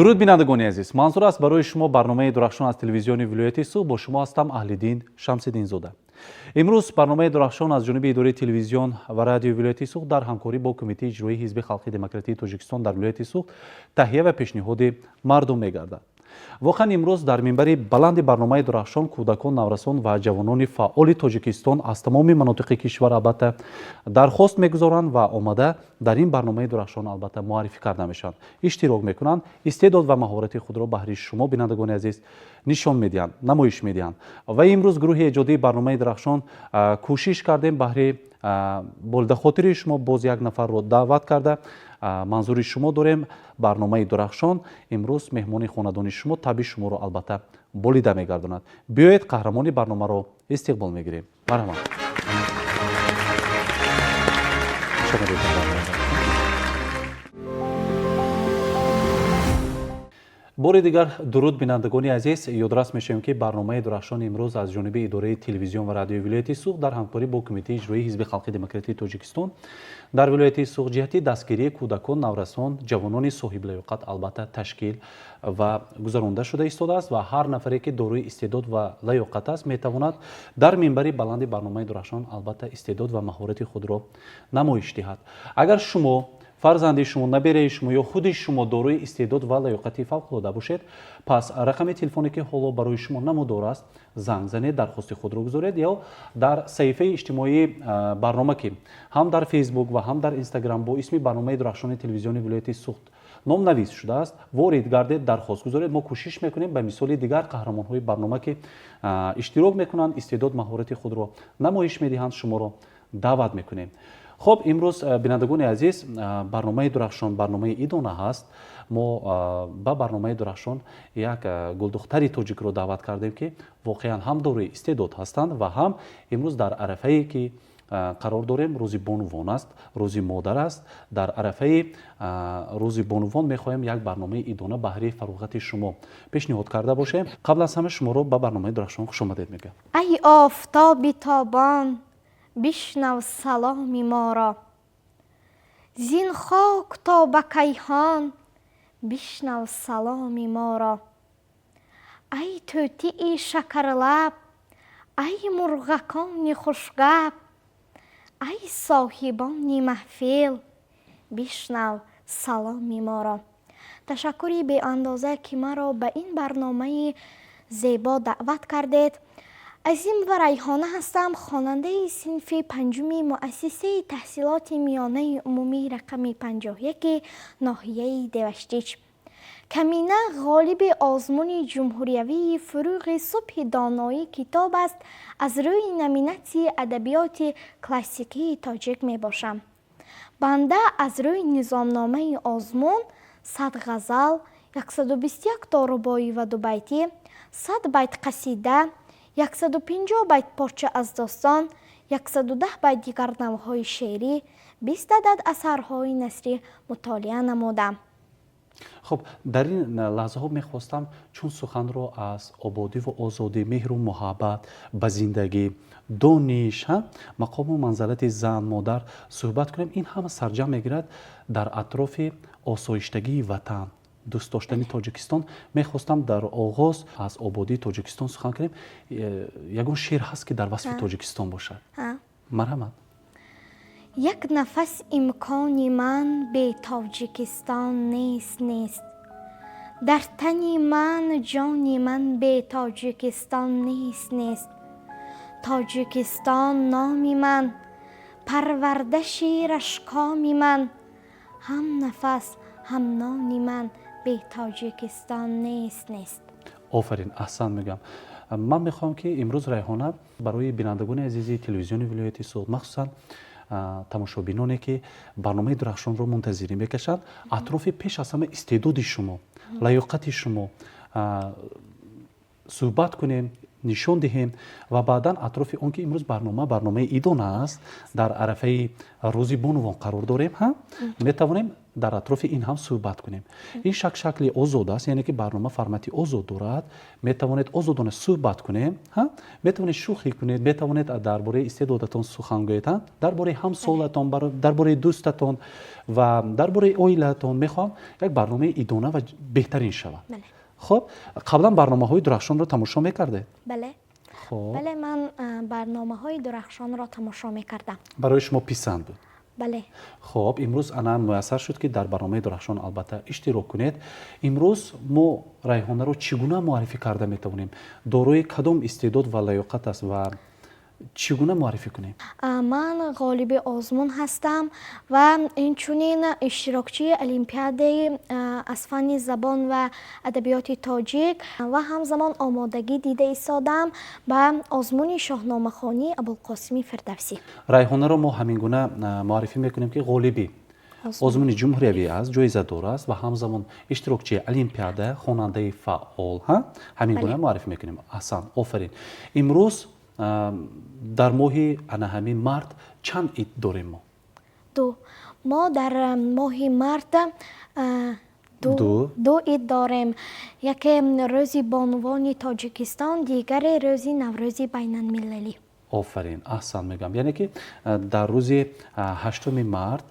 Дуруд, бинандагони азиз! Манзур аст барои шумо барномаи Дурахшон аз телевизиони вилояти Суғд. Бо шумо ҳастам Аҳлиддин Шамсиддинзода. Имрӯз барномаи Дурахшон аз ҷониби идораи телевизион ва радиои вилояти Суғд дар ҳамкорӣ бо Кумитаи иҷроии Ҳизби халқи демократии Тоҷикистон дар вилояти Суғд таҳия ва пешниҳоди мардум мегардад. Воқеан, имрӯз дар минбари баланди барномаи Дурахшон кӯдакон, наврасон ва ҷавонони фаъоли Тоҷикистон аз тамоми манотиқи кишвар албатта дархост мегузоранд ва омада дар ин барномаи Дурахшон албатта муаррифӣ карда мешаванд, иштирок мекунанд, истеъдод ва маҳорати худро баҳри шумо, бинандагони азиз, нишон медиҳанд, намоиш медиҳанд. Ва имрӯз гурӯҳи эҷодии барномаи Дурахшон кӯшиш кардем, баҳри болидахотири шумо боз як нафарро даъват карда манзури шумо дорем. Барномаи Дурахшон имрӯз меҳмони хонадони шумо, табъи шуморо албатта болида мегардонад. Биёед, қаҳрамони барномаро истиқбол мегирем. Марҳамат. Хуш омадед ба барномаи Дурахшон. Бори дигар дуруд, бинандагони азиз! Ёдрас мешавем, ки барномаи Дурахшон имрӯз аз ҷониби идораи телевизион ва радиои вилояти Суғд дар ҳамкорӣ бо Кумитаи иҷроии Ҳизби халқи демократии Тоҷикистон дар вилояти Суғд ҷиҳати дастгирии кӯдакон, наврасон, ҷавонони соҳиблаёқат албатта ташкил ва гузаронда шуда истодааст. Ва ҳар нафаре, ки дорои истеъдод ва лаёқат аст, метавонад дар минбари баланди барномаи Дурахшон албатта истеъдод ва маҳорати худро намоиш диҳад. Агар шумо, фарзанди шумо, набераи шумо ё худи шумо дорои истеъдод ва лаёқати фавқулода бошед, пас рақами телефоне, ки ҳоло барои шумо намудор аст, занг занед, дархости худро гузоред ё дар саҳифаи иҷтимоии барнома, ки ҳам дар Фейсбук ва ҳам дар Инстаграм бо исми барномаи Дурахшони телевизиони вилояти Суғд номнавис шудааст, ворид гардед, дархост гузоред. Мо кӯшиш мекунем, ба мисоли дигар қаҳрамонҳои барнома, ки иштирок мекунанд, истеъдод, маҳорати худро намоиш медиҳанд, шуморо даъват мекунем. Хуб, имрӯз, бинандагони азиз, барномаи Дурахшон барномаи идона ҳаст. Мо ба барномаи Дурахшон як гулдухтари тоҷикро даъват кардем, ки воқеан ҳам дорои истеъдод ҳастанд ва ҳам имрӯз дар арафае, ки қарор дорем, рӯзи бонувон аст, рӯзи модар аст, дар арафаи рӯзи бонувон мехоҳем як барномаи идона баҳри фароғати шумо пешниҳод карда бошем. Қабл аз ҳама шуморо ба барномаи Дурахшон хушомадед мегӯям. Ай офтоби тобон, бишнав саломи моро, зин хок то ба кайҳон бишнав саломи моро. Ай тӯтии шакарлаб, ай мурғакони хушгап, ай соҳибони маҳфил, бишнав саломи моро. Ташаккури беандоза, ки маро ба ин барномаи зебо даъват кардед. Азимова Райҳона ҳастам, хонандаи синфи панҷуми муассисаи таҳсилоти миёнаи умумии рақами 51 ноҳияи Деваштич. Камина ғолиби озмуни ҷумҳуриявии «Фурӯғи субҳи доноӣ» китоб аст, аз рӯи номинатсияи адабиёти классикии тоҷик мебошам. Банда аз рӯи низомномаи озмун 100 ғазал, 121 то рубоӣ ва дубайтӣ, 100 байт қасида, 150 байт порча аз достон, 110 байт дигар навъҳои шеърӣ, 20 адад асарҳои насрӣ мутолиа намудам. Хуб, дар ин лаҳзаҳо мехостам, чун суханро аз ободиву озодӣ, меҳру муҳаббат ба зиндагӣ, дониш, мақому манзалати зан, модар суҳбат кунем. Ин ҳама сарҷамъ мегирад дар атрофи осоиштагии ватан, дӯст доштани Тоҷикистон. Мехостам дар оғоз аз ободии Тоҷикистон сухан кунем. Ягон шеър ҳаст, ки дар васфи Тоҷикистон бошад? Марҳамат. Як нафас имкони ман бе Тоҷикистон нест, нест. Дар тани ман ҷони ман бе Тоҷикистон нест, нест. Тоҷикистон номи ман, парвардаши рашкоми ман, ҳам нафас, ҳам нони ман бе Тоҷикистон нест, нест. Офарин, аҳсан мегӯям. Ман мехоҳам, ки имрӯз, Райҳона, барои бинандагони азизи телевизиони вилояти Суғд, махсусан тамошобиноне, ки барномаи Дурахшонро мунтазирӣ мекашанд, атрофи пеш аз ҳама истеъдоди шумо, лаёқати шумо суҳбат кунем. Нишон диҳем ва баъдан атрофи он ки имрӯз барнома барномаи идона аст, дар арафаи рӯзи бонувон қарор дорем, ҳа, метавонем дар атрофи ин ҳам суҳбат кунем. Ин шак шакли озод аст, яъне ки барнома формати озод дорад. Метавонед озодона суҳбат кунем, ҳа, метавонед шӯхӣ кунед, метавонед дар бораи истеъдодатон сухан гӯед, ҳа, дар бораи ҳамсолатон, дар бораи дӯстатон ва дар бораи оилаатон. Мехоҳам як барномаи идона ва беҳтарин шавад. Хуб, қаблан барномаҳои Дурахшонро тамошо мекардед? Бале. Хуб. Бале, ман барномаҳои Дурахшонро тамошо мекардам. Барои шумо писанд буд? Бале. Хуб, имрӯз ана муяссар шуд, ки дар барномаи Дурахшон албатта иштирок кунед. Имрӯз мо Райҳонаро чӣ гуна муаррифӣ карда метавонем? Дорои кадом истеъдод ва лаёқат аст ва чӣ гуна муаррифӣ кунем? Ман ғолиби озмун ҳастам ва инчунин иштирокчии олимпиадаи аз фанни забон ва адабиёти тоҷик ва ҳамзамон омодагӣ дида истодам ба озмуни шоҳномахонии Абулқосими Фирдавсӣ. Райҳонаро мо ҳамин гуна муаррифӣ мекунем, ки ғолиби озмуни ҷумҳуриявӣ аст, ҷоизадор аст ва ҳамзамон иштирокчии олимпиада, хонандаи фаъол. Ҳа, ҳамин гуна муаррифӣ мекунем. Аҳсан, офарин. Имрӯз дар моҳи ана ҳамин март чанд ид дорем мо? Ду. Мо дар моҳи март ду ид дорем: яке рӯзи бонувони Тоҷикистон, дигаре рӯзи Наврӯзи байналмилалӣ. Офарин, аҳсан мегӯям. Яъне ки дар рӯзи 8-уми март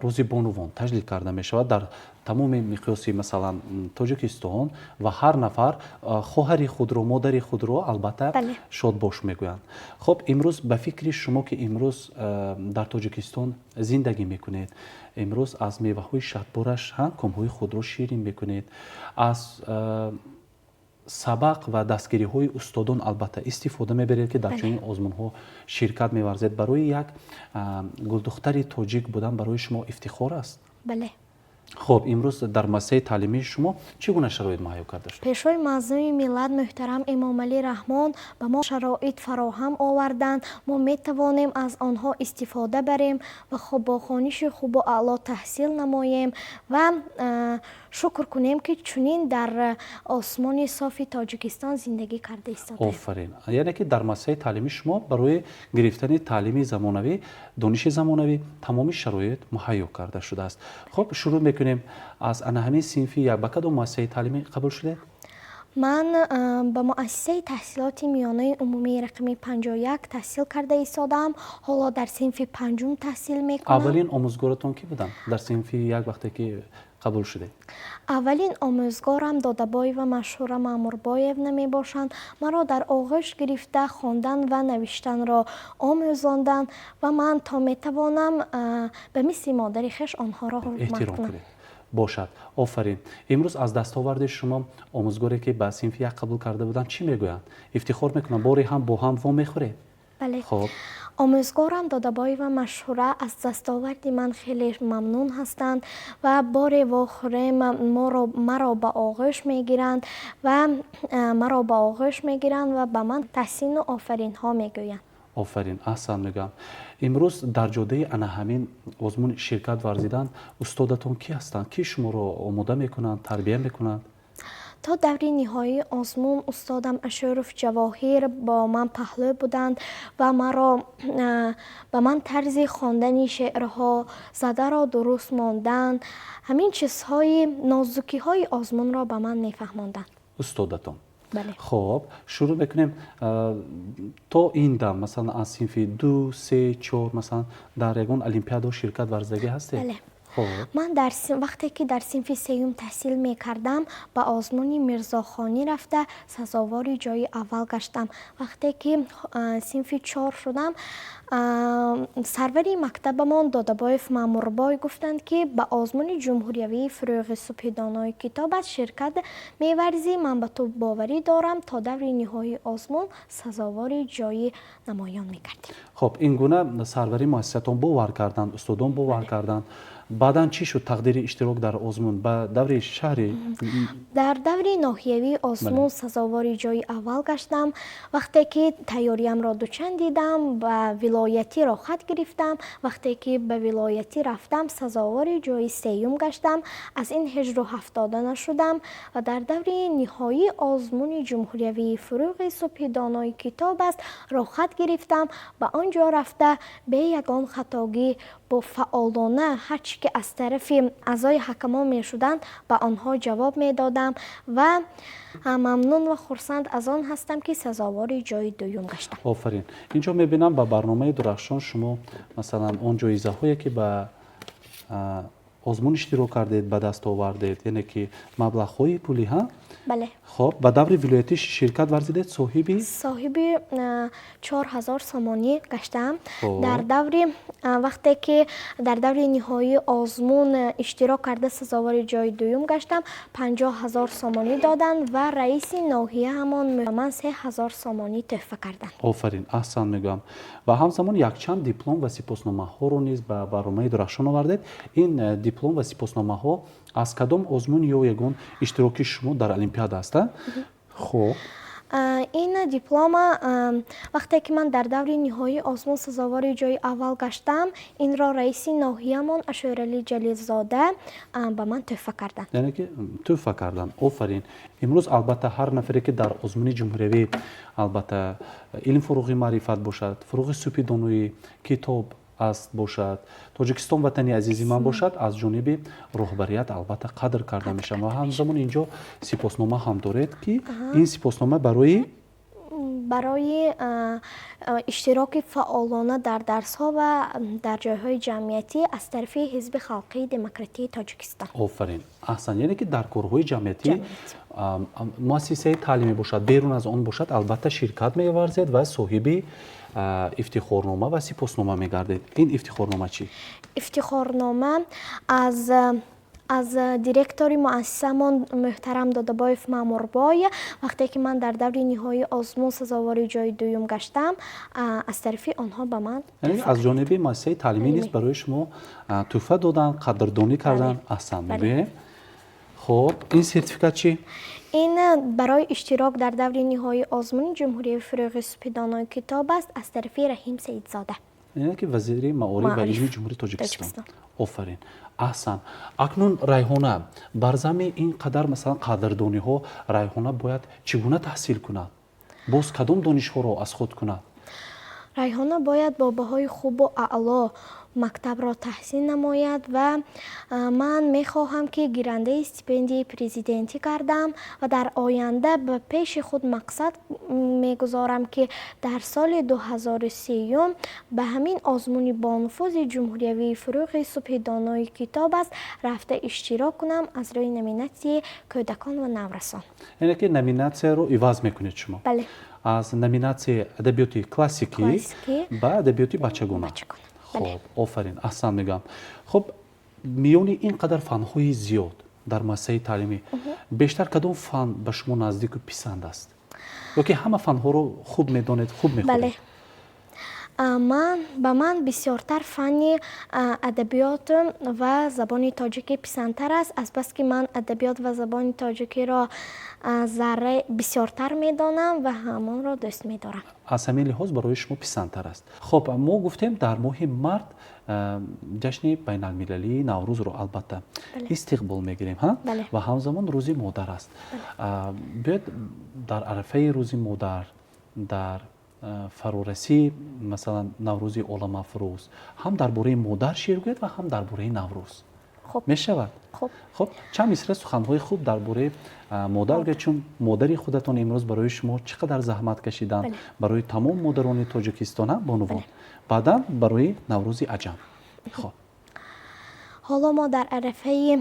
рӯзи бонувон таҷлил карда мешавад дар тамоми миқёси, масалан, Тоҷикистон ва ҳар нафар хоҳари худро, модари худро албатта шодбош мегӯянд. Хуб, имрӯз ба фикри шумо, ки имрӯз дар Тоҷикистон зиндагӣ мекунед, имрӯз аз меваҳои шаҳдбораш комҳои худро ширин мекунед, аз сабақ ва дастгириҳои устодон албатта истифода мебаред, ки дар чунин озмунҳо ширкат меварзед, барои як гулдухтари тоҷик будан барои шумо ифтихор аст? Бале. Хуб, имрӯз дар муассисаи таълимии шумо чӣ гуна шароит муҳайё карда шуд? Пешвои муаззами миллат муҳтарам Эмомалӣ Раҳмон ба мо шароит фароҳам оварданд. Мо метавонем аз онҳо истифода барем ва бо хониши хубу аъло таҳсил намоем ва шукр кунем, ки чунин дар осмони софи Тоҷикистон зиндагӣ карда истодаем. Офарин. Яъне ки дар муассисаи таълимии шумо барои гирифтани таълими замонавӣ, дониши замонавӣ тамоми шароит муҳайё карда шудааст. Хуб, шурӯъ мекунем аз ана ҳамин синфи як. Ба кадом муассисаи таълимӣ қабул шудед? Ман ба муассисаи таҳсилоти миёнаи умумии рақами 51 таҳсил карда истодаам. Ҳоло дар синфи панҷум таҳсил мекунам. Аввалин омӯзгоратон кӣ буданд дар синфи як, вақте ки қабул шудед? Аввалин омӯзгорам Додабоева Машҳура Маъмурбоевна мебошанд. Маро дар оғӯш гирифта, хондан ва навиштанро омӯзонданд ва ман то метавонам ба мисли модари хеш онҳоро ҳурмат кунам. Бошад, офарин. Имрӯз аз дастоварди шумо омӯзгоре, ки ба синфи як қабул карда буданд, чӣ мегӯянд? Ифтихор мекунанд? Боре ҳам бо ҳам вомехӯред? Бале. Хуб. Омӯзгорам Додабоева Машҳура аз дастоварди ман хеле мамнун ҳастанд ва боре вохӯрем, маро ба оғӯш мегиранд ва ба ман таҳсину офаринҳо мегӯянд. Офарин, аҳсан мегӯям. Имрӯз дар ҷодаи ана ҳамин озмун ширкат варзидан устодатон кӣ ҳастанд? Кӣ шуморо омода мекунанд, тарбия мекунанд? То даври ниҳоии озмун устодам Ашуров Ҷавоҳир бо ман паҳлӯ буданд ва маро ба ман тарзи хондани шеърҳо, задаро дуруст мондан, ҳамин чизҳои нозукиҳои озмунро ба ман мефаҳмонданд. Устодатон? Бале. Хуб, шурӯъ мекунем. То ин дам, масалан, аз синфи ду, се, чор, масалан, дар ягон олимпиадао ширкат варзидагӣ ҳастед? Бале. Ман вақте ки дар синфи сеюм таҳсил мекардам, ба озмуни Мирзохонӣ рафта, сазовори ҷои аввал гаштам. Вақте ки синфи чор шудам, сарвари мактабамон Додабоев Маъмурбой гуфтанд, ки ба озмуни ҷумҳуриявии «Фурӯғи субҳи донои китоб» аст ширкат меварзӣ, ман ба ту боварӣ дорам, то даври ниҳоии озмун сазовори ҷои намоён мегардӣ. Хуб, ин гуна сарвари муассисатон бовар карданд, устодон бовар карданд. Баъдан чӣ шуд тақдири иштирок дар озмун ба даври шаҳри? Дар даври ноҳиявии озмун сазовори ҷои аввал гаштам. Вақте ки тайёриямро дучанд дидам, ба вилоятӣ роҳхат гирифтам. Вақте ки ба вилоятӣ рафтам, сазовори ҷои сеюм гаштам. Аз ин ҳеҷ рӯҳафтода нашудам ва дар даври ниҳоии озмуни ҷумҳуриявии «Фурӯғи субҳи донои китоб аст» роҳхат гирифтам. Ба он ҷо рафта, бе ягон хатогӣ, бо фаъолона ҳар чӣ ки аз тарафи аъзои ҳакамон мешуданд, ба онҳо ҷавоб медодам ва мамнун ва хурсанд аз он ҳастам, ки сазовори ҷои дуюм гаштам. Офарин! Инҷо мебинам, ба барномаи Дурахшон шумо, масалан, он ҷоизаҳое, ки ба озмун иштирок кардед, ба даст овардед, яъне ки маблағҳои пулӣ, ҳа? Бале. Хоб, ба даври вилоятӣ ширкат варзидед, соҳиби? Соҳиби 4000 сомонӣ гаштам. Дар даври, вақте ки дар даври ниҳоии озмун иштирок карда, сазовори ҷои дуюм гаштам, 50 000 сомонӣ доданд ва раиси ноҳия ҳамон ба ман 3000 сомонӣ тӯҳфа карданд. Офарин, аҳсан мегӯям. Ва ҳамзамон якчанд диплом ва сипосномаҳоро низ ба барномаи Дурахшон овардед. Ин диплом ва сипосномаҳо аз кадом озмун ё ягон иштироки шумо дар олимпиада аст? Хуб. Ин диплома, вақте ки ман дар даври ниҳоии озмун сазовори ҷои аввал гаштам, инро раиси ноҳиямон Ашӯралӣ Ҷалилзода ба ман тӯҳфа карданд. Яъне ки тӯҳфа карданд. Офарин! Имрӯз, албатта, ҳар нафаре, ки дар озмуни ҷумҳуриявӣ, албатта, «Илм фурӯғи маърифат» бошад, «Фурӯғи субҳи донои китоб аст» бошад, «Тоҷикистон ватани азизи ман» бошад, аз ҷониби роҳбарият, албатта, қадр карда мешавад. Ва ҳамзамон инҷо сипоснома ҳам доред, ки ин сипоснома барои? Барои иштироки фаъолона дар дарсҳо ва дар ҷойҳои ҷамъиятӣ аз тарафи Ҳизби халқии демократии Тоҷикистон. Офарин, аҳсан! Яъне ки дар корҳои ҷамъиятӣ, муассисаи таълимӣ бошад, берун аз он бошад, албатта, ширкат меварзед ва соҳиби ифтихорнома ва сипоснома мегардед. Ин ифтихорнома чӣ? Ифтихорнома аз директори муассисамон муҳтарам Додабоев Маъмурбой. Вақте ки ман дар даври ниҳоии озмун сазовори ҷои дуюм гаштам, аз тарафи онҳо ба ман. Аз ҷониби муассисаи таълимӣ низ барои шумо тӯҳфа доданд, қадрдонӣ карданд. Аҳсан мегӯем. Хуб, ин сертификат чӣ? Ин барои иштирок дар даври ниҳоии озмуни ҷумҳурии «Фурӯғи субҳи донои китоб аст» аз тарафи Раҳим Саидзода. Яъне ки вазири маориф ва илми Ҷумҳурии Тоҷикистон. Офарин, аҳсан! Акнун, Райҳона, бар замми ин қадар, масалан, қадрдониҳо, Райҳона бояд чӣ гуна таҳсил кунад, боз кадом донишҳоро аз худ кунад? Райҳона бояд бо баҳои хубу аъло мактабро таҳсил намояд ва ман мехоҳам, ки гирандаи стипендияи президентӣ гардам ва дар оянда ба пеши худ мақсад мегузорам, ки дар соли 2030-юм ба ҳамин озмуни бонуфузи ҷумҳуриявии «Фурӯғи субҳи донои китоб аст» рафта иштирок кунам аз рӯи номинатсияи кӯдакон ва наврасон. Яъне ки номинатсияро иваз мекунед шумо? Бале. Аз номинатсияи адабиёти классикӣ ба адабиёти бачагона. Хоб, офарин, аҳсан мегӯям. Хуб, миёни ин қадар фанҳои зиёд дар муассисаи таълимӣ бештар кадом фан ба шумо наздику писанд аст ё ки ҳама фанҳоро хуб медонед, хуб мехонед? Ман ба ман бисёртар фанни адабиёт ва забони тоҷикӣ писандтар аст, азбаски ман адабиёт ва забони тоҷикиро зарра бисёртар медонам ва ҳамонро дӯст медорам. Аз ҳамин лиҳоз барои шумо писандтар аст. Хуб, мо гуфтем, дар моҳи март ҷашни байналмилалии Наврӯзро, албатта, истиқбол мегирем, ҳа, ва ҳамзамон Рӯзи модар аст. Биёед, дар арафаи Рӯзи модар, дар фарорасии, масалан, Наврӯзи оламафрӯз, ҳам дар бораи модар шеър гӯед ва ҳам дар бораи Наврӯз. Мешавад? Хуб, чанд мисра суханҳои хуб дар бораи модар гӯед, чун модари худатон имрӯз барои шумо чӣ қадар заҳмат кашиданд, барои тамом модарони Тоҷикистон, бонувон, баъдан барои Наврӯзи аҷам. Хуб. Ҳоло мо дар арафаи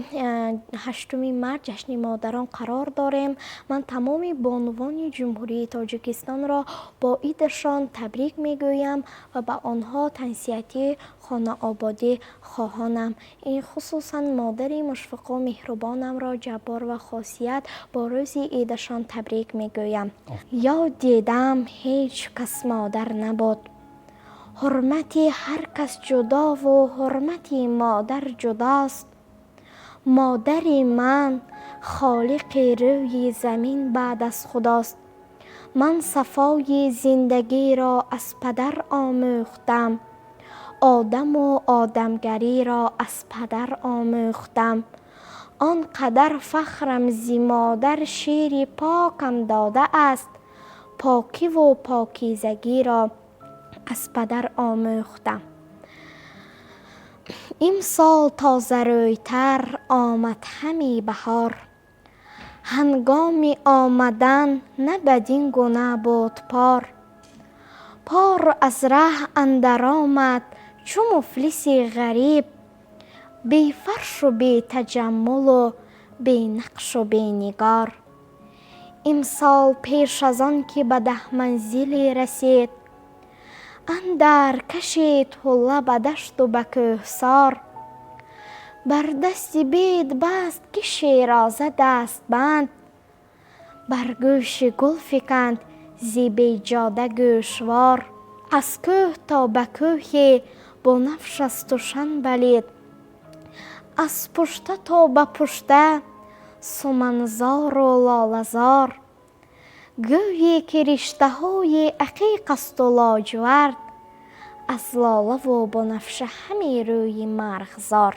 8-уми март, ҷашни модарон қарор дорем. Ман тамоми бонувони Ҷумҳурии Тоҷикистонро бо идашон табрик мегӯям ва ба онҳо тансиҳатӣ, хонаободӣ хоҳонам. Ин хусусан модари мушфиқу меҳрубонамро, ҷаббор ва хосият, бо рӯзи идашон табрик мегӯям. Ёд дидам, ҳеҷ кас модар набуд. Ҳурмати ҳар кас ҷудову ҳурмати модар ҷудост. Модари ман холиқи рӯи замин баъд аз Худост. Ман сафои зиндагиро аз падар омӯхтам, одаму одамгариро аз падар омӯхтам. Он қадар фахрам зи модар шири покам додааст, покиву покизагиро аз падар омӯхтам. Имсол тозарӯйтар омад ҳами баҳор, ҳангоми омадан на бадин гуна буд пор. Пор аз раҳ андар омад чу муфлиси ғариб, бефаршу бетаҷаммулу бенақшу бенигор. Имсол пеш аз он ки ба 10 манзиле расид, андар кашид ҳулла ба дашту ба кӯҳсор. Бар дасти бед баст ки Шероза дастбанд, бар гӯши гул фиканд зи беҷода гӯшвор. Аз кӯҳ то ба кӯҳе бунафш асту шанбалид, аз пушта то ба пушта суманзору лолазор. Гӯе ки риштаҳои ақиқ асту лоҷвард, аз лолаву бунафша ҳами рӯи марғзор.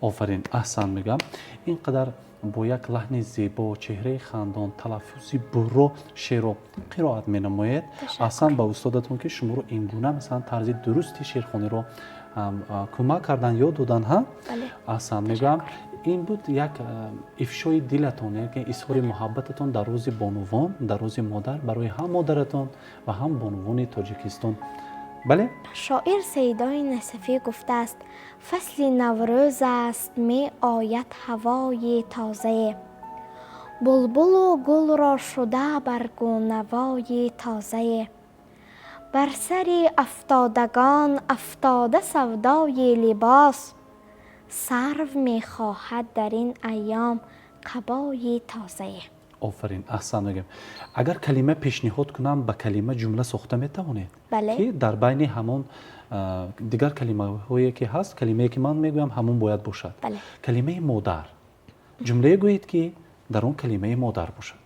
Офарин, аҳсан мегӯям. Ин қадар бо як лаҳни зебо, чеҳраи хандон, талаффузи бурро шеърро қироат менамоед. Аҳсан ба устодатон, ки шуморо ин гуна, масалан, тарзи дурусти шеърхониро кӯмак кардан, ёд додан, ҳа. Аҳсан мегӯям. Ин буд як ифшои дилатон, яке изҳори муҳаббататон дар рӯзи бонувон, дар рӯзи модар, барои ҳам модаратон ва ҳам бонувони Тоҷикистон, бале. Шоир Саидои Насафӣ гуфтааст: «Фасли Наврӯз аст, меояд ҳавои тозае, булбулу гулро шуда баргу навои тозае. Бар сари афтодагон афтода савдои либос, сарв мехоҳад дар ин айём қабои тозае». Офарин, аҳсан мегӯям. Агар калима пешниҳод кунам, ба калима ҷумла сохта метавонед? Бале. Ки дар байни ҳамон дигар калимаҳое ки ҳаст, калимае ки ман мегӯям, ҳамон бояд бошад. Бале. Калимаи модар. Ҷумлае гӯед, ки дар он калимаи модар бошад.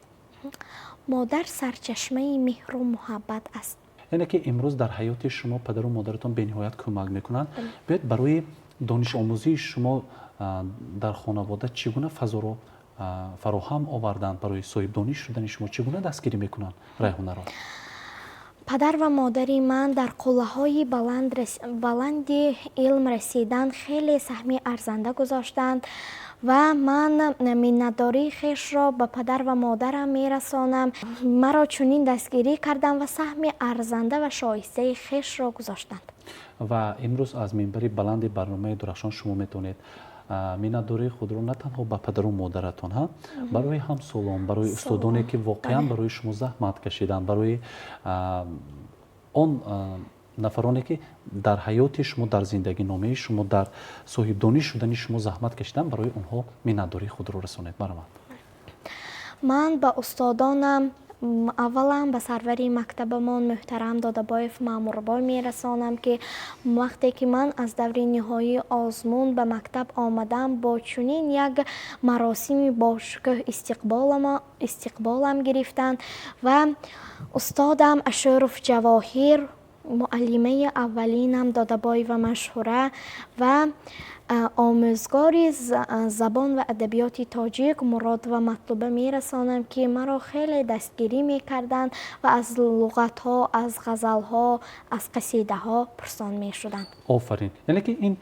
Модар сарчашмаи меҳру муҳаббат аст. Яъне ки имрӯз дар ҳаёти шумо падару модаратон бениҳоят кӯмак мекунанд. Биёед, барои донишомӯзии шумо дар хонавода чӣ гуна фазоро фароҳам оварданд? Барои соҳибдониш шудани шумо чӣ гуна дастгирӣ мекунанд Райҳонаро? Падар ва модари ман дар қуллаҳои баланди илм расидан хеле саҳми арзанда гузоштанд ва ман миннатдории хешро ба падар ва модарам мерасонам. Маро чунин дастгирӣ карданд ва саҳми арзанда ва шоистаи хешро гузоштанд. Ва имрӯз аз минбари баланди барномаи Дурахшон шумо метавонед миннатдории худро на танҳо ба падару модаратон, ҳа, барои ҳамсолон, барои устодоне, ки воқеан барои шумо заҳмат кашиданд, барои он нафароне, ки дар ҳаёти шумо, дар зиндагиномаи шумо, дар соҳибдонӣ шудани шумо заҳмат кашиданд, барои онҳо миннатдории худро расонед. Баромад. Ман ба устодонам, аввалан ба сарвари мактабамон муҳтарам Додабоев Маъмурбой мерасонам, ки вақте ки ман аз даври ниҳоии озмун ба мактаб омадам, бо чунин як маросими бошукӯҳ истиқболам гирифтанд, ва устодам Ашӯров Ҷавоҳир, муаллимаи аввалинам Додабоева Машҳура ва омӯзгори забон ва адабиёти тоҷик Муродова Матлуба мерасонам, ки маро хеле дастгирӣ мекарданд ва аз луғатҳо, аз ғазалҳо, аз қасидаҳо пурсон мешуданд. Офарин. Яъне ки ин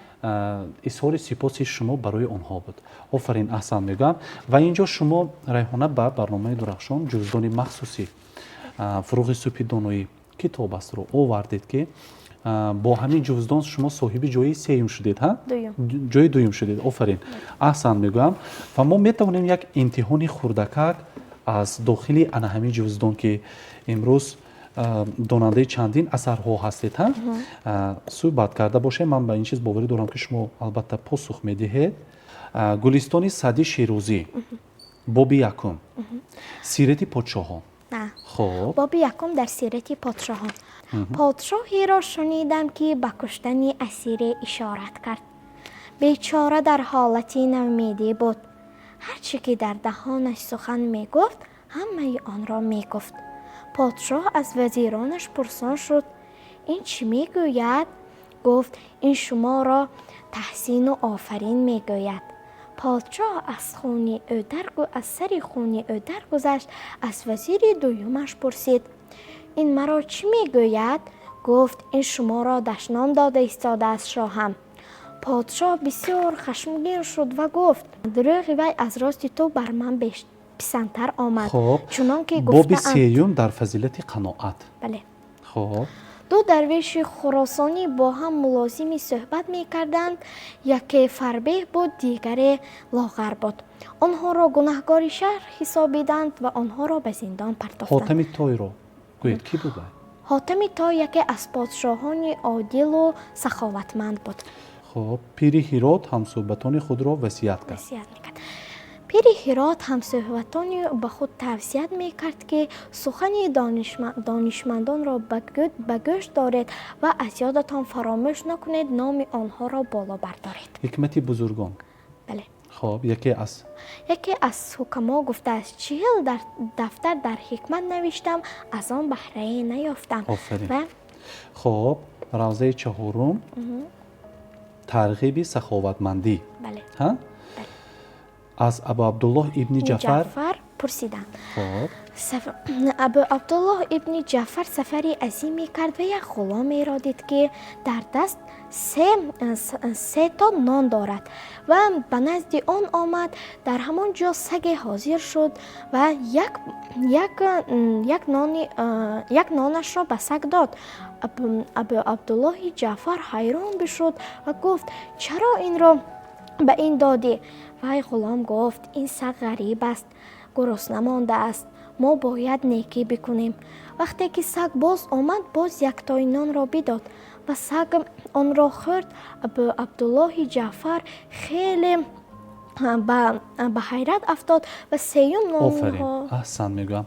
изҳори сипоси шумо барои онҳо буд. Офарин, аҳсан мегӯям. Ва инҷо шумо, Райҳона, ба барномаи Дурахшон ҷуздони махсуси «Фуруғи субҳи доноӣ» китоб астро овардед, ки бо ҳамин ҷуздон шумо соҳиби ҷои сеюм шудед, ҳа, ҷои дуюм шудед. Офарин, аҳсан мегӯям. Ва мо метавонем як имтиҳони хурдакак аз дохили ана ҳамин ҷуздон, ки имрӯз донандаи чандин асарҳо ҳастед, ҳа, суҳбат карда бошем. Ман ба ин чиз боварӣ дорам, ки шумо албатта посух медиҳед. Гулистони Саъди Шерозӣ, боби якум, сирати подшоҳон. Хуб. Боби якум дар сирати подшоҳон. Подшоҳеро шунидам, ки ба куштани асире ишорат кард. Бечора дар ҳолати навмедӣ буд. Ҳар чӣ ки дар даҳонаш сухан мегуфт, ҳамаи онро мегуфт. Подшоҳ аз вазиронаш пурсон шуд: ин чӣ мегӯяд? Гуфт: ин шуморо таҳсину офарин мегӯяд. Подшоҳ аз сари хуни ӯ даргузашт. Аз вазири дуюмаш пурсид: ин маро чӣ мегӯяд? Гуфт: ин шуморо дашном дода истодааст шоҳам. Подшоҳ бисёр хашмгин шуд ва гуфт: дурӯғи вай аз рости ту бар ман писандтар омад. Хуб. Чунон ки боби гуфтаанд. Сеюм дар фазилати қаноат. Бале. Хуб. Ду дарвеши хуросонӣ бо ҳам мулозими суҳбат мекарданд. Яке фарбеҳ буд, дигаре лоғар буд. Онҳоро гунаҳгори шаҳр ҳисобиданд ва онҳоро ба зиндон партофтанд. Ҳотами Тойро гӯед, кӣ буд вай? Ҳотами Той яке аз подшоҳони одилу саховатманд буд. Хуб, пири Ҳирот ҳамсӯҳбатони худро васият кард. Васият мекард. Пири Ҳирот ҳамсӯҳбатони ба худ тавсият мекард, ки сухани донишмандонро ба гӯш доред ва аз ёдатон фаромӯш накунед, номи онҳоро боло бардоред. Ҳикмати бузургон. Бале. Хуб, яке аз яке аз ҳукамо гуфтааст: 40 дафтар дар ҳикмат навиштам, аз он баҳрае наёфтам. Офарин. Ва Хуб, равзаи чаҳорум тарғиби саховатмандӣ. Бале. Ҳа? Аз Абу Абдуллоҳ ибни Ҷафар Ҷафар пурсиданд. Хуб. Абу Абдуллоҳ ибни Ҷафар сафари азиме кард ва як ғуломеро дид, ки дар даст се то нон дорад ва ба назди он омад. Дар ҳамон ҷо саге ҳозир шуд ва як нонашро ба саг дод. Абу Абдуллоҳи Ҷаъфар ҳайрон бишуд ва гуфт: чаро инро ба ин додӣ? Вай ғулом гуфт: ин саг ғариб аст, гурусна мондааст, мо бояд некӣ бикунем. Вақте ки саг боз омад, боз яктои нонро бидод ва саг онро хӯрд. Абу Абдуллоҳи Ҷаъфар хеле ба ҳайрат афтод ва сеюм Офарин. нонҳо. Аҳсан мегӯям.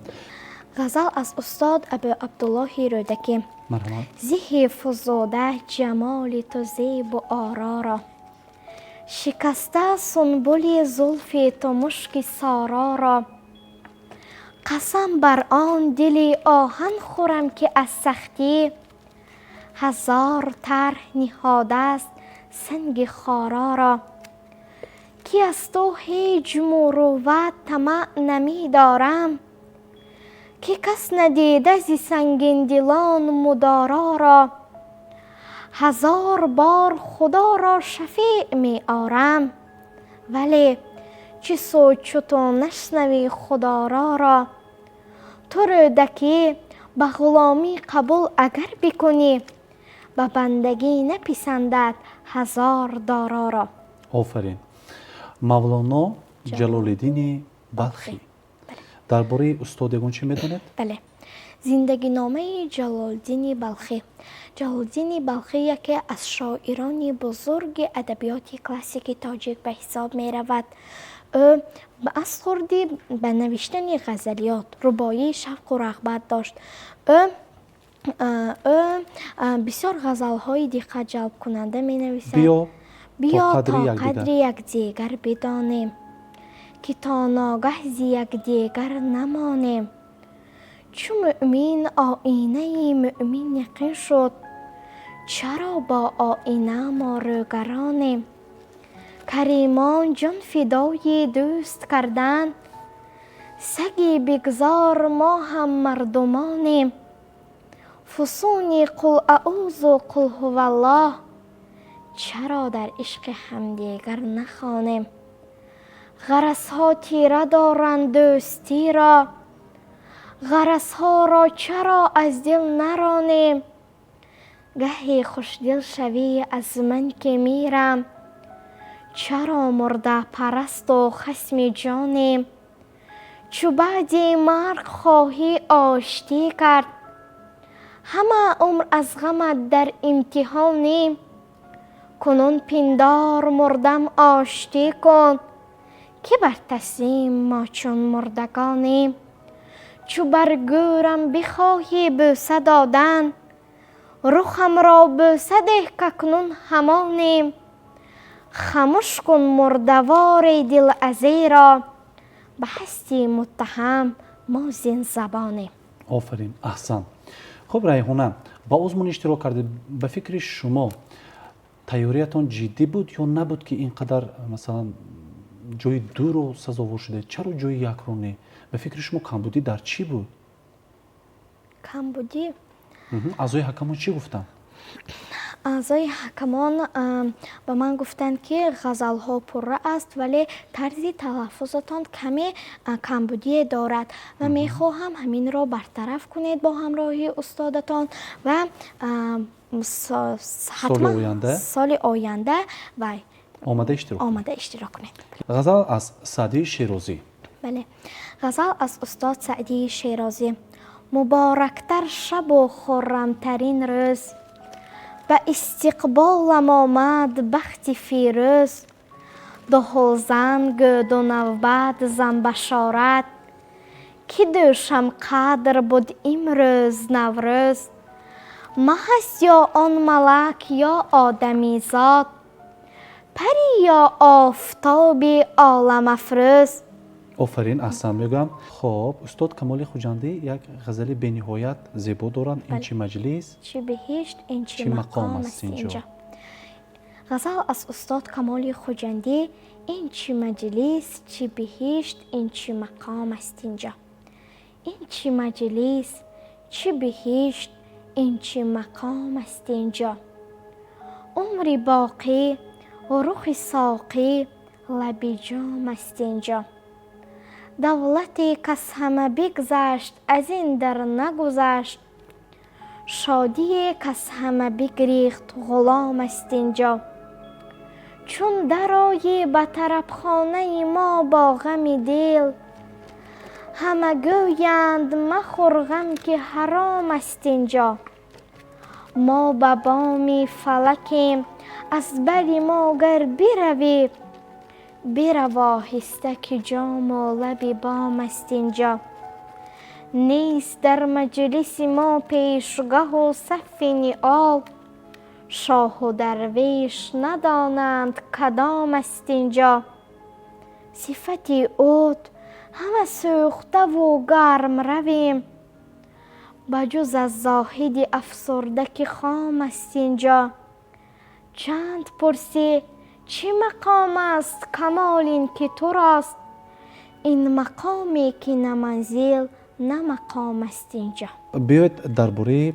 Ғазал аз устод Абу Абдуллоҳи Рӯдакӣ. Марҳамат. Зиҳи фузуда ҷамоли ту зебу ороро, шикаста сунбули зулфи ту мушки сороро, қасам бар он дили оҳан хӯрам, ки аз сахтӣ ҳазор тарҳ ниҳодааст санги хороро, ки аз ту ҳеҷ мурувват тамаъ намедорам, ки кас надида зи сангиндилон мудороро, ҳазор бор худоро шафеъ меорам, вале чӣ суд, чу ту нашнавӣ худороро. Ту Рӯдакӣ ба ғуломӣ қабул агар бикунӣ, ба бандагӣ написандад ҳазор дороро. Офарин. Мавлоно Ҷалолиддини Балхӣ. Дар бораи устод ягон чӣ медонед? Бале. Зиндагиномаи Ҷалолиддини Балхӣ. Ҷалолиддини Балхӣ яке аз шоирони бузурги адабиёти классики тоҷик ба ҳисоб меравад. Ӯ аз хурдӣ ба навиштани ғазалиёт, рубоӣ шавқу рағбат дошт. Ӯ бисёр ғазалҳои диққатҷалбкунанда менависад. Биё биё то қадри то якдигар. Қадри якдигар бидонем, ки то ногаҳ зи якдигар намонем. Чу мӯъмин оинаи мӯъмин яқин шуд, чаро бо оина мо рӯгаронем? Каримон ҷон фидои дӯст карданд, саги бигзор, мо ҳам мардумонем. Фусуни қул аузу қул ҳуваллоҳ, чаро дар ишқи ҳамдигар нахонем? Ғаразҳо тира доранд дӯстиро, ғаразҳоро чаро аз дил наронем? Гаҳе хушдил шавӣ аз ман, ки мирам, чаро мурдапарасту хасми ҷонем? Чу баъди марг хоҳӣ оштӣ кард, ҳама умр аз ғамат дар имтиҳонем. Кунун пиндор мурдам оштӣ кун, ки бар таслим мо чун мурдагонем. Чу бар гӯрам бихоҳӣ бӯса додан, рухамро бӯса деҳ, какнун ҳамонем. Хамуш кун мурдавори дил азеро, ба ҳасти муттаҳам мо зин забонем. Офарин, аҳсан. Хуб, Райҳона, ба озмун иштирок кардед. Ба фикри шумо, тайёриятон ҷиддӣ буд ё набуд, ки ин қадар, масалан, ҷои дуро сазовор шудед? Чаро ҷои якро не? Ба фикри шумо, камбудӣ дар чӣ буд? Камбудӣ? Аъзои ҳакамон чӣ гуфтанд? Аъзои ҳакамон ба ман гуфтанд, ки ғазалҳо пурра аст, вале тарзи талаффузатон каме камбудие дорад ва мехоҳам ҳаминро бартараф кунед бо ҳамроҳии устодатон ва ҳатман соли оянда вай омада иштирок. Омада иштирок кунед. Ғазал аз Саъдии Шерозӣ. Бале, ғазал аз устод Саъдии Шерозӣ. Муборактар шабу хуррамтарин рӯз, ба истиқболам омад бахти фирӯз. Дуҳулзан гӯду навбат зан башорат, ки дӯшам қадр буд имрӯз Наврӯз. Маҳ аст ё он малак ё одамизод, пари ё офтоби оламафрӯз. Офарин, аҳсан мегӯям. Хоб, устод Камоли Хуҷандӣ як ғазали бениҳоят зебо доранд: «Ин чӣ маҷлис, чӣ биҳишт, ин чӣ мақом аст инҷо». Ғазал аз устод Камоли Хуҷандӣ: «Ин чӣ маҷлис, чӣ биҳишт, ин чӣ мақом аст инҷо». Ин чӣ маҷлис, чӣ биҳишт, ин чӣ мақом аст инҷо? Умри боқӣ, рухи соқӣ, лаби ҷом аст инҷо. Давлате каз ҳама бигзашт, аз ин дар нагузашт, шодие каз ҳама бигрехт, ғулом аст инҷо. Чун дароӣ ба тарабхонаи мо бо ғами дил, ҳама гӯянд: «Махӯр ғам, ки ҳаром аст инҷо». Мо ба боми фалакем, аз бари мо гар биравӣ, бирав оҳиста, ки ҷому лаби бом аст инҷо. Нест дар маҷлиси мо пешгаҳу саффи ниъол, шоҳу дарвеш надонанд кадом аст инҷо. Сифати ӯт ҳама сӯхтаву гарм равем, ба ҷуз аз зоҳиди афсурда, ки хом аст инҷо. Чанд пурсӣ: «Чӣ мақом аст камол ин, ки турост?» Ин мақоме, ки на манзил, на мақом аст инҷо. Биёед, дар бораи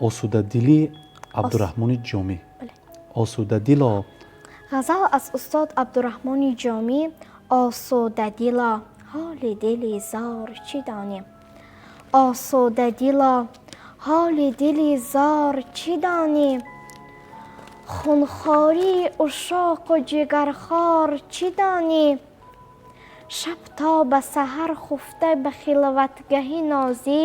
осудадилии Абдураҳмони Ҷомӣ, «Осудадило». Ғазал аз устод Абдураҳмони Ҷомӣ: «Осудадило, ҳоли дили зор чӣ донем». Осудадило, ҳоли дили зор чӣ донем? Хунхории ушоқу ҷигархор чӣ донӣ? Шаб то ба саҳар хуфта ба хилватгаҳи нозӣ,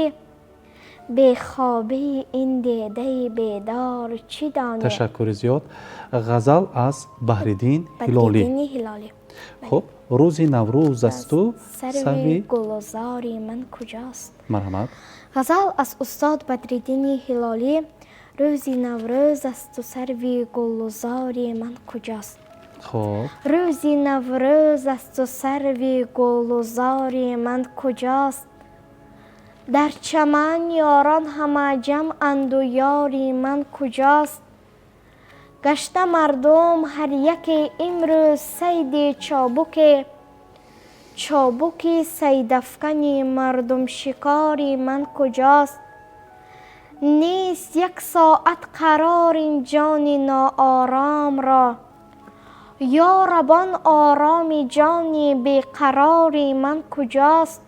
бехобии ин дидаи бедор чӣ донӣ? Ташаккури зиёд. Ғазал аз Баҳриддин Ҳилолӣ. Ҳилолӣ. Хуб, «Рӯзи Наврӯз асту сарви гулузори ман куҷост». Марҳамат. Ғазал аз устод Бадриддини Ҳилолӣ: «Рӯзи Наврӯз асту сарви гулузори ман куҷост». Хуб. Рӯзи Наврӯз асту сарви гулузори ман куҷост? Дар чаман ёрон ҳама ҷамъанду ёри ман куҷост? Гашта мардум ҳар яке имрӯз сайди чобуке, чобуки сайдафкани мардумшикори ман куҷост? Нест як соат қарор ин ҷони ноором ро, ё раб, он ороми ҷони беқарори ман куҷост?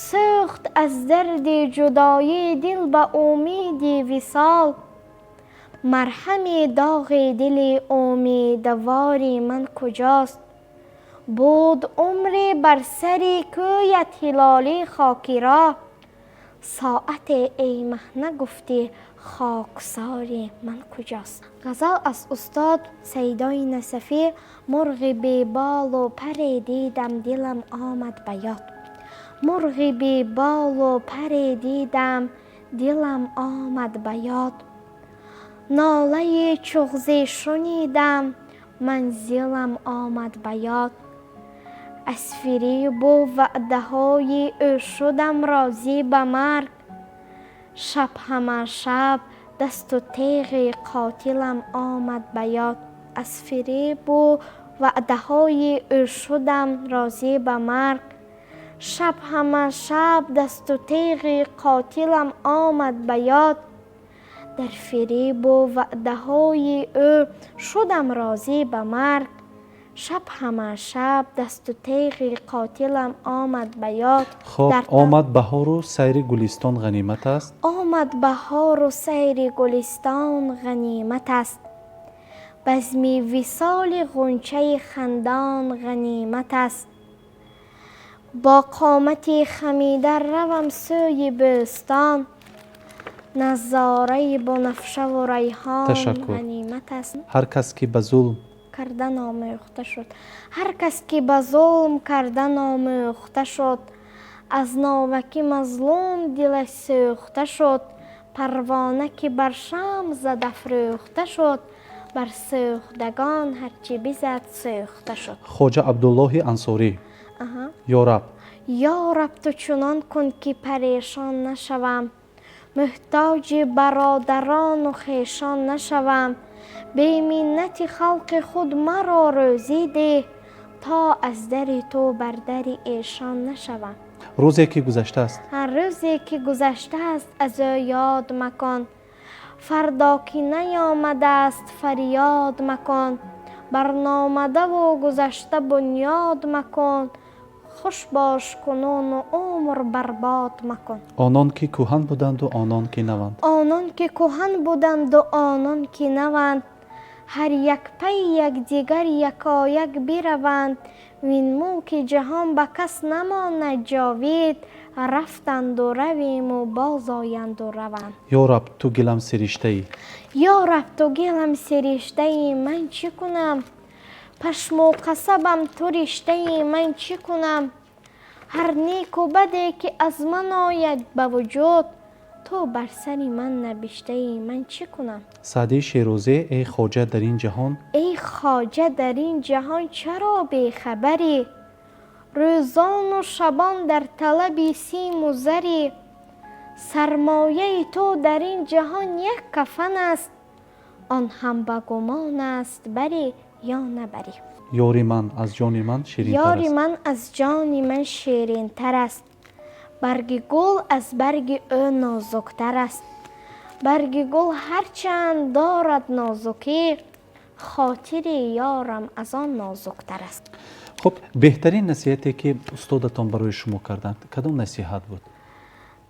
Сӯхт аз дарди ҷудоӣ дил ба умеди висол, марҳами доғи дили умедвори ман куҷост? Буд умре бар сари кӯят ҳилолӣ хокироҳ, соате, эй маҳ, нагуфтӣ хоксори ман куҷост? Ғазал аз устод Сайдои Насафӣ: «Мурғи беболу паре дидам, дилам омад ба ёд». Мурғи беболу паре дидам, дилам омад ба ёд. Нолаи чуғзе шунидам, манзилам омад ба ёд. Аз фиребу ваъдаҳои ӯ шудам розӣ ба марг. Шаб ҳама шаб дасту теғи қотилам омад ба ёд. Аз фиребу ваъдаҳои ӯ шудам розӣ ба марг. Шаб ҳама шаб дасту теғи қотилам омад ба ёд. Дар фиребу ваъдаҳои ӯ шудам розӣ ба марг. Шаб ҳама шаб дасту теғи қотилам омад ба ёд. Хоб, омад баҳору сайри гулистон ғанимат аст. Омад баҳору сайри гулистон ғанимат аст. Базми висоли ғунчаи хандон ғанимат аст. Бо қомати хамида равам сӯи бӯстон. Назораи бунафшаву райҳон Ташаккур. ғанимат аст. Ҳар кас ки ба зулм кардан омӯхта шуд. Ҳар кас ки ба зулм кардан омӯхта шуд, аз новакӣ мазлум дилаш сӯхта шуд. Парвона ки бар шамъ зад афрӯхта шуд, бар сӯхтагон ҳарчи бизад сӯхта шуд. Хоҷа Абдуллоҳи Ансорӣ. Ё Раб. Ё Раб, ту чунон кун, ки парешон нашавам, муҳтоҷи бародарону хешон нашавам. Беминнати халқи худ маро рӯзӣ деҳ, то аз дари ту бар дари эшон нашавам. Рӯзе ки гузаштааст. Ҳар рӯзе ки гузаштааст, аз ӯ ёд макун. Фардо ки наёмадааст, фарёд макун. Барномадаву гузашта бунёд макун. Хуш бош кунуну умр барбод макун. Онон ки кӯҳан буданду онон ки наванд. Онон ки кӯҳан буданду онон ки наванд, ҳар як пайи якдигар якояк бираванд. Вин мулки ҷаҳон ба кас намонад ҷовид. Рафтанду равиму бозоянду раванд. Ё Раб, ту гилам сириштаӣ. Ё Раб, ту гилам сириштаи, ман чӣ кунам? Пашму қасабам ту риштаи, ман чӣ кунам? Ҳар неку баде ки аз ман ояд ба вуҷуд, ту бар сари ман набиштаи, ман чӣ кунам? Саъдии Шерозӣ. Эй хоҷа, дар ин ҷаҳон. Эй хоҷа, дар ин ҷаҳон чаро бехабарӣ? Рӯзону шабон дар талаби симу зарӣ. Сармояи ту дар ин ҷаҳон як кафан аст, он ҳам ба гумон аст, барӣ ё набарӣ. Ёри ман аз ҷони ман ширинтар Ёри аст. ман аз ҷони ман ширинтар аст. Барги гул аз барги ӯ нозуктар аст. Барги гул ҳарчанд дорад нозукӣ, хотири ёрам аз он нозуктар аст. Хуб, беҳтарин насиҳате ки устодатон барои шумо карданд, кадом насиҳат буд?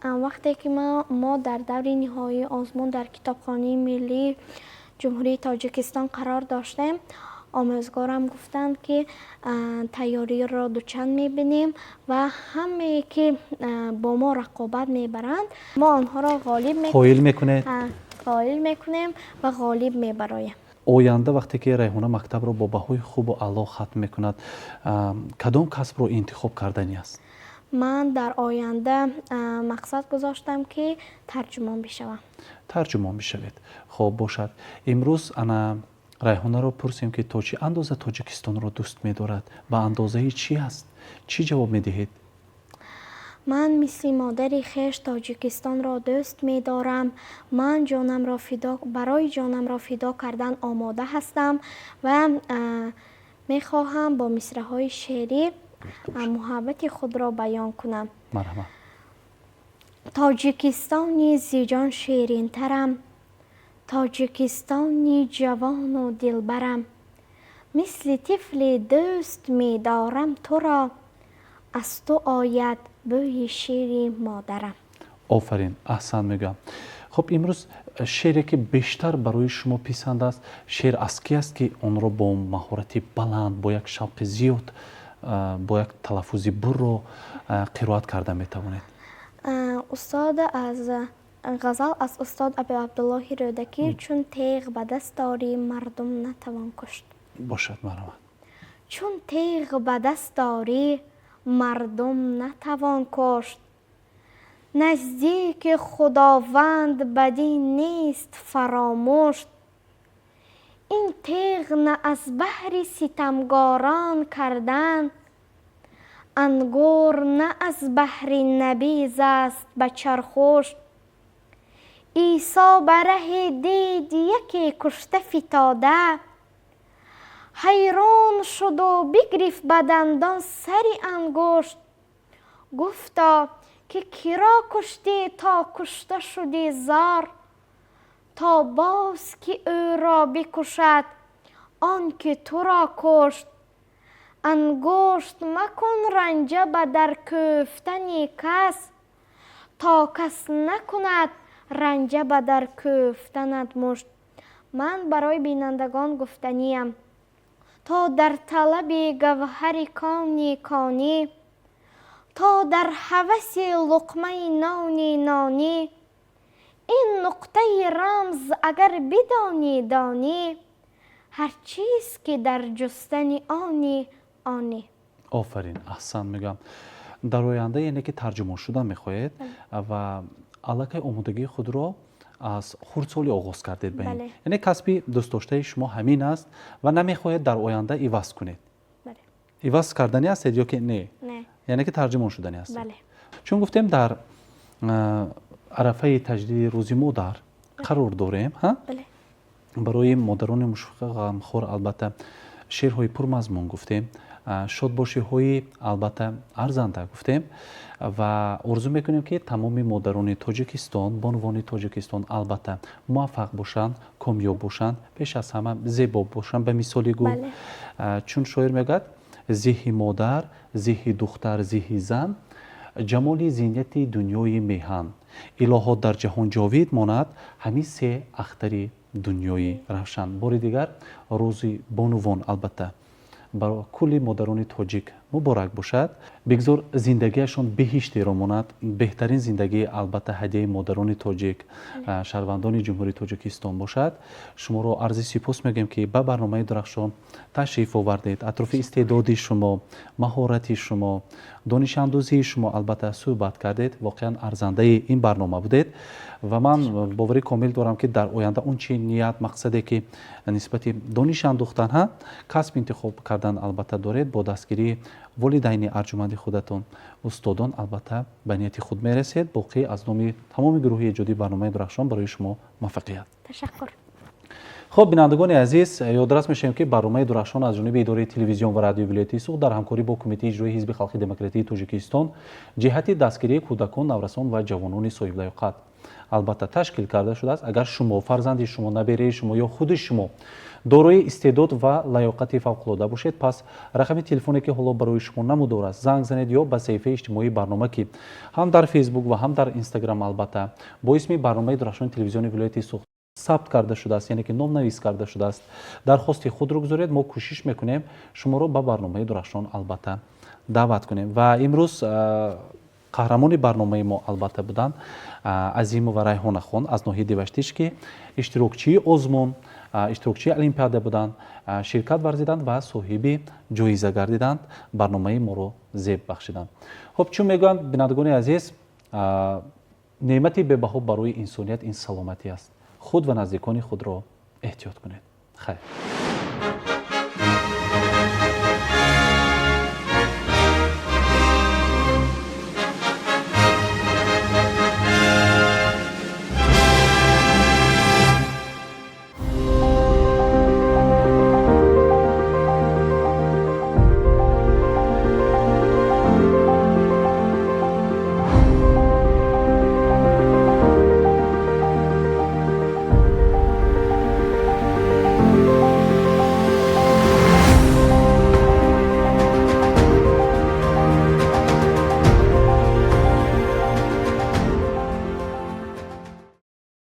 Вақте ки мо дар даври ниҳоии озмун дар Китобхонаи миллии Ҷумҳурии Тоҷикистон қарор доштем, омӯзгорам гуфтанд, ки тайёриро дучанд мебинем ва ҳамае ки бо мо рақобат мебаранд, мо онҳоро ғолиб қоил мекунед. Қоил мекунем ва ғолиб мебароем. Оянда, вақте ки Райҳона мактабро бо баҳои хубу аъло хатм мекунад, кадом касбро интихоб карданӣ аст? Ман дар оянда мақсад гузоштам, ки тарҷумон бишавам. Тарҷумон бишавед. Хоб бошад, имрӯз ана Райҳонаро пурсем, ки то чӣ андоза Тоҷикистонро дӯст медорад, ба андозаи чӣ аст. Чӣ ҷавоб медиҳед? Ман мисли модари хеш Тоҷикистонро дӯст медорам. Ман ҷонамро фидо барои ҷонамро фидо кардан омода ҳастам ва мехоҳам бо мисраҳои шеърӣ муҳаббати худро баён кунам. Марҳамат. Тоҷикистони зиҷон ширинтарам, Тоҷикистони ҷавону дилбарам, мисли тифли дӯст медорам туро, аз ту ояд бӯи шири модарам. Офарин, аҳсан мегӯям. Хуб, имрӯз шеъре ки бештар барои шумо писанд аст, шеър аз ки аст, ки онро бо маҳорати баланд, бо як шавқи зиёд, бо як талаффузи бурро қироат карда метавонед? Устод, аз ғазал аз устод Абуабдуллоҳи Рӯдакӣ, «Чун теғ ба даст дорӣ, мардум натавон кушт». Бошад, марҳамат. Чун теғ ба даст дорӣ. Мардум натавон кушт. Наздики Худованд бадӣ нест фаромӯш. Ин теғ на аз баҳри ситамгорон кардан, ангур на аз баҳри набиз аст ба чархуш. Исо ба раҳе дид яке кушта фитода, ҳайрон шуду бигирифт ба дандон сари ангушт. Гуфто, ки киро куштӣ, то кушта шудӣ зор, то боз ки ӯро бикушад он ки туро кушт. Ангушт макун ранҷа ба дар кӯфтани кас, то кас накунад ранҷа ба дар кӯфтанат мушт. Ман барои бинандагон гуфтаниям: то дар талаби гавҳари кони конӣ, то дар ҳаваси луқмаи нони нонӣ, ин нуқтаи рамз агар бидонӣ, донӣ ҳар чиз ки дар ҷустани они онӣ. Офарин, аҳсан мегӯям. Дар оянда, яъне ки, тарҷумон шудан мехоҳед ва аллакай омодагии худро аз хурдсолӣ оғоз кардед ба ин. Яъне касби дӯстдоштаи шумо ҳамин аст ва намехоҳед дар оянда иваз кунед? Иваз карданӣ ҳастед ё ки не? Яъне ки тарҷумон шуданӣ ҳастед? Бале. Чун гуфтем, дар арафаи таҷлили Рӯзи модар қарор дорем. Барои модарони мушфиқа, ғамхор, албатта, шеърҳои пурмазмун гуфтем, шодбошиҳои, албатта, арзанда гуфтем ва орзу мекунем, ки тамоми модарони Тоҷикистон, бонувони Тоҷикистон, албатта, муваффақ бошанд, комёб бошанд, пеш аз ҳама зебо бошанд, ба мисоли гул. Чун шоир мегӯяд: «Зеҳи модар, зеҳи духтар, зеҳи зан, ҷамоли зинати дунёи меҳан. Илоҳо, дар ҷаҳон ҷовид монад ҳамин се ахтари дунёи равшан». Бори дигар Рӯзи бонувон, албатта, ба кулли модарони тоҷик муборак бошад. Бигзор зиндагиашон беҳиштеро монад. Беҳтарин зиндагӣ, албатта, ҳадияи модарони тоҷик, шаҳрвандони Ҷумҳурии Тоҷикистон бошад. Шуморо арзи сипос мегӯем, ки ба барномаи Дурахшон ташриф овардед, атрофи истеъдоди шумо, маҳорати шумо, донишандӯзии шумо, албатта, суҳбат кардед. Воқеан арзандаи ин барнома будед ва ман боварӣ комил дорам, ки дар оянда он чи ният, мақсаде ки нисбати дониш андӯхтан, ҳа, касб интихоб кардан, албатта, доред, бо дастгирии волидайни арҷуманди худатон, устодон, албатта, ба нияти худ мерасед. Боқӣ аз номи тамоми гурӯҳи эҷодии барномаи Дурахшон барои шумо муваффақият. Ташаккур. Хуб, бинандагони азиз, ёдрас мешавем, ки барномаи Дурахшон аз ҷониби идораи телевизион ва радиои вилояти Суғд дар ҳамкорӣ бо Кумитаи иҷроии Ҳизби халқи демократии Тоҷикистон ҷиҳати дастгирии кӯдакон, наврасон ва ҷавонони соҳиблаёқат, албатта, ташкил карда шудааст. Агар шумо, фарзанди шумо, набераи шумо ё худи шумо дорои истеъдод ва лаёқати фавқулода бошед, пас рақами телефоне, ки ҳоло барои шумо намудор аст, занг занед ё ба саҳифаи иҷтимоии барнома, ки ҳам дар Фейсбук ва ҳам дар Инстаграм, албатта, бо исми барномаи Дурахшони телевизиони вилояти Суғд сабт карда шудааст, яъне ки номнавис карда шудааст, дархости худро гузоред. Мо кӯшиш мекунем шуморо ба барномаи Дурахшон, албатта, даъват кунем. Ва имрӯз қаҳрамони барномаи мо, албатта, буданд Азимова Райҳонахон аз ноҳияи Деваштич, ки иштирокчии озмун, иштирокчии олимпиада буданд, ширкат варзиданд ва соҳиби ҷоиза гардиданд, барномаи моро зеб бахшиданд. Хуб, чун мегӯянд, бинандагони азиз, неъмати бебаҳо барои инсоният ин саломатӣ аст. Худ ва наздикони худро эҳтиёт кунед. Хайр.